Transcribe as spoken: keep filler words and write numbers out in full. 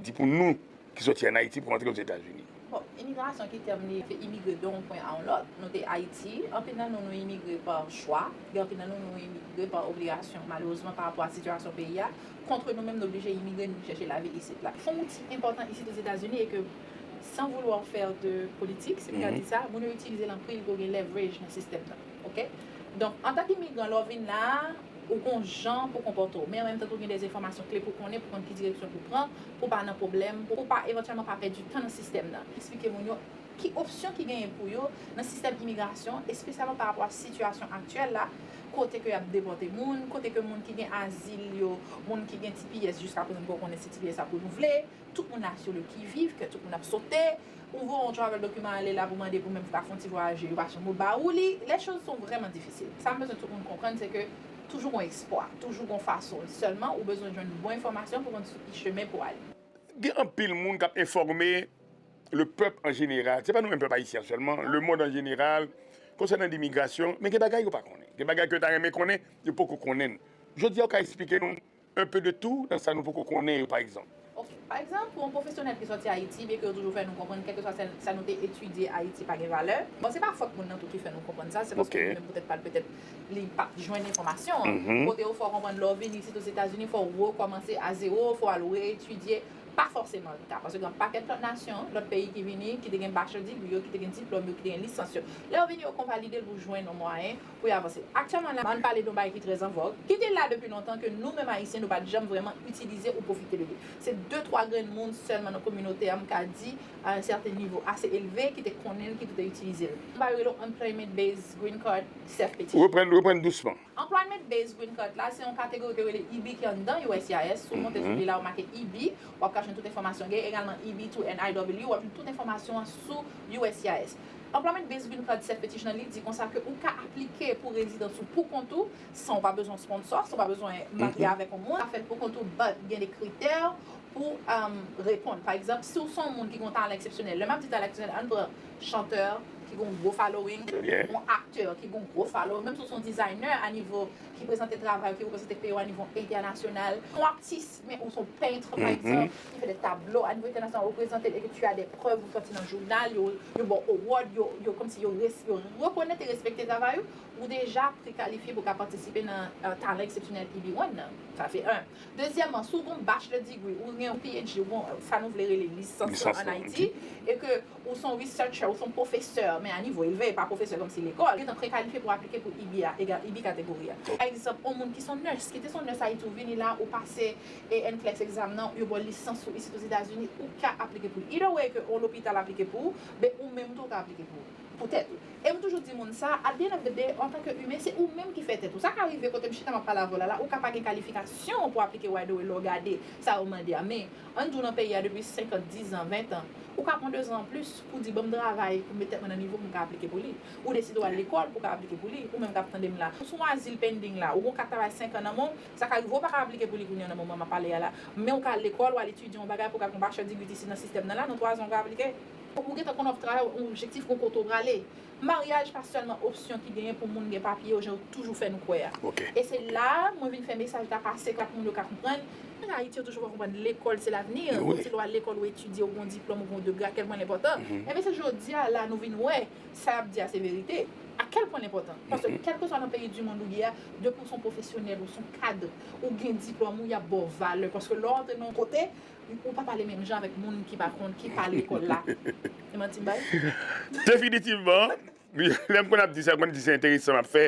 Di pou nou ki soti ann Ayiti pou antre Ozetazini. Bon, imigrasyon ki tèm li, se imigre de yon pwen a yon lòt. Nou te Ayiti, anpil nan nou, nou imigre pa chwa, gen anpil nan nou, nou imigre pa obligasyon. Malerezman, pa rapò a sitiyasyon peyi a, kont nou menm, nou oblije imigre, nou chèche lavi isit la. Fon wouti enpòtan isit Ozetazini e ke, sans vouloir faire de politique, si m ka di sa, moun yo itilize l anpil pou gen leverage nan sistèm nan. Oke? Donk, antanke imigran, lè w vin la a, ou gon jan pou konpòte w. Men an menm tan tou, gen de enfòmasyon kle pou konnen, pou konn ki direksyon pou pran, pou pa nan pwoblèm, pou pa evantyèlman pa pèdi tan nan sistèm nan. Eksplike moun yo ki opsyon ki genyen pou yo nan sistèm imigrasyon, espesyalman pa rapò a sitiyasyon aktyèl la, kote ke y ap depòte moun, kote ke moun ki gen azil yo, moun ki gen T P S jiska prezan poko konnen si T P S ap renouvle, tout moun la sur le qui-vive, ke tout moun ap sote, ou voye yon travel document ale la pou mande pou menm ka fè yon ti vwayaje, yo pa janm ba ou li, les choses sont vraiment difficiles. Sa m bezwen tout moun konprann, se ke toujou gon espwa, toujou gon fason. Sèlman, ou bezwen jwenn bon enfòmasyon pou konn sou ki chemen pou ale. Gen anpil moun k ap enfòme lepèp an jeneral, se pa nou menm pèp ayisyen an sèlman, lemonn an jeneral, konsènan imigrasyon, men gen bagay yo pa konnen. Gen bagay ke yo ta renmen konnen, yo poko konnen. Jodi a, ou ka eksplike nou un peu de tout nan sa nou poko konnen yo, pa egzanp? Ok, pa egzanp, pou yon pwofesyonèl ki sòti Ayiti, byenke yo toujou fè nou konprann, kèlkeswa sa, sa nou te etidye Ayiti pa gen valè. Bon, se pa fòt moun nan tou ki fè nou konprann sa, se paske li menm poutèt pa l, petèt, li pa t jwenn enfòmasyon an. Kote yo fè w konprann lè w vini isit Ozetazini, fò w rekòmanse a zewo, fò w al reetidye. Pa fòseman le ka, paske gen yon pakèt lòt nasyon, lòt peyi ki vini, ki te gen bachelor degree yo, ki te gen diplòm yo, ki te gen lisans yo. Lè yo vini, yo konvalide l pou jwenn yon mwayen pou y avanse. Aktyèlman la, ann pale de yon bagay ki trè an vòg, ki te la depi lontan, ke nou menm Ayisyen, nou pa t janm vrèman itilize ou pwofite de li. Se de, twa grenn moun sèlman nan kominote a, m ka di, a yon sèten nivo ase elve, ki te konnen l, ki te itilize l. Yon bagay yo rele Employment Based Green Card Self Petition. Reprann, reprann dousman. Employment Based Green Card la, se yon kategori ke yo rele E B ki anndan U S C I S. Si w monte sou li la, ou make E B, w ap ka jwenn tout enfòmasyon gen, egalman E B two N I W, w ap jwenn tout enfòmasyon an sou U S C I S. Employment Based Green Card Self Petition nan, li di konsa ke ou ka aplike pou rezidans ou pou kont ou, san w pa bezwen sponsor, san w pa bezwen marye avèk yon moun, ou ka fè l pou kont ou, but gen de kritè pou, um, reponn. Pa egzanp, si w se yon moun ki gen yon talan eksepsyonèl, lè m ap di talan eksepsyonèl, ann pran chantè ki gen yon gwo following, yon aktè ki gen yon gwo following, menm si w se yon designer a nivo ki prezante travay ou, ki reprezante peyi w a nivo entènasyonal, yon atis, men ou se yon pent, pa egzanp, ki fè de tablo a nivo entènasyonal, ou prezante l e ke tu as des preuves, ou sòti nan jounal, yo, yo ba w award, yo, yo kòmsi yo res-, yo rekonèt e respekte travay ou, ou deja prekalifye pou w ka patisipe nan, euh, talan eksepsyonèl E B one nan. Sa se yon. Dezyèmman, si w gen yon bachelor degree, ou gen yon P H D, ou gen sa nou vle rele lisans lan ann Ayiti, e ke ou se yon researcher, ou se yon pwofesè, men a nivo elve, pa pwofesè kòmsi lekòl, ou gentan prekalifye pou w aplike pou E B a, egal, E B kategori a. Pa egzanp, yon moun ki se yon nurse, ki te se yon nurse Ayiti, ou vini la, ou pase e NCLEX egzamen nan, yo ba w lisans ou isit Ozetazini, ou ka aplike pou li. Either way, ke yon lopital aplike pou ou, ben ou menm tou ou ka aplike pou ou, pou tèt ou. E m toujou di moun sa, at the end of the day, antanke imen, se ou menm ki fè tèt ou. Sa ka rive kote m chita m ap pale avè w la, la, ou ka pa gen kalifikasyon pou aplike right away lè w gade sa yo mande a. Men, ann di w nan peyi a depi senk an, diz an, ven an, ou ka pran de zan anplis pou di, ban m travay, pou m met tèt mwen nan nivo pou m ka aplike pou li. Ou deside w al lekòl pou w ka aplike pou li, ou menm k ap tande m la. Ou sou yon azil pending la, ou gon kat travay senk an nan men w, sa ka rive w pa ka aplike pou li kounye a nan moman m ap pale a la. Men ou ka al lekòl, w al etidye yon bagay pou w ka gon bachelor degree isit nan sistèm nan la, nan twa zan ou ka aplike. Ou gentan konn w ap travay, yon objektif, gon kote w prale. Maryaj pa sèlman opsyon ki genyen pou moun gen papye yo, jan yo toujou fè nou kwè a. E se la a, mwen vin fè mesaj la pase, pou moun yo ka konprann. Ayiti, yo toujou fè w konprann lekòl se lavni. Kòmsi lè w al lekòl, ou etidye, ou gon diplòm, ou gon degre, a kèl pwen l enpòtan. Enben, se jodi a la, nou vin wè sa y ap di a se verite. A kèl pwen l enpòtan. Paske kèlkeswa nan peyi di mond ou ye a, depi w se yon pwofesyonèl, ou se yon kad, ou gen diplòm ou, y ap ba w valè. Paske lè w antre nan yon kote, ou pa pale menm jan avèk moun ki pa konn, ki pa lekòl la. Se manti m bay? Definitivman. Lè m konn ap di sa, m konn di se enteresan m ap fè.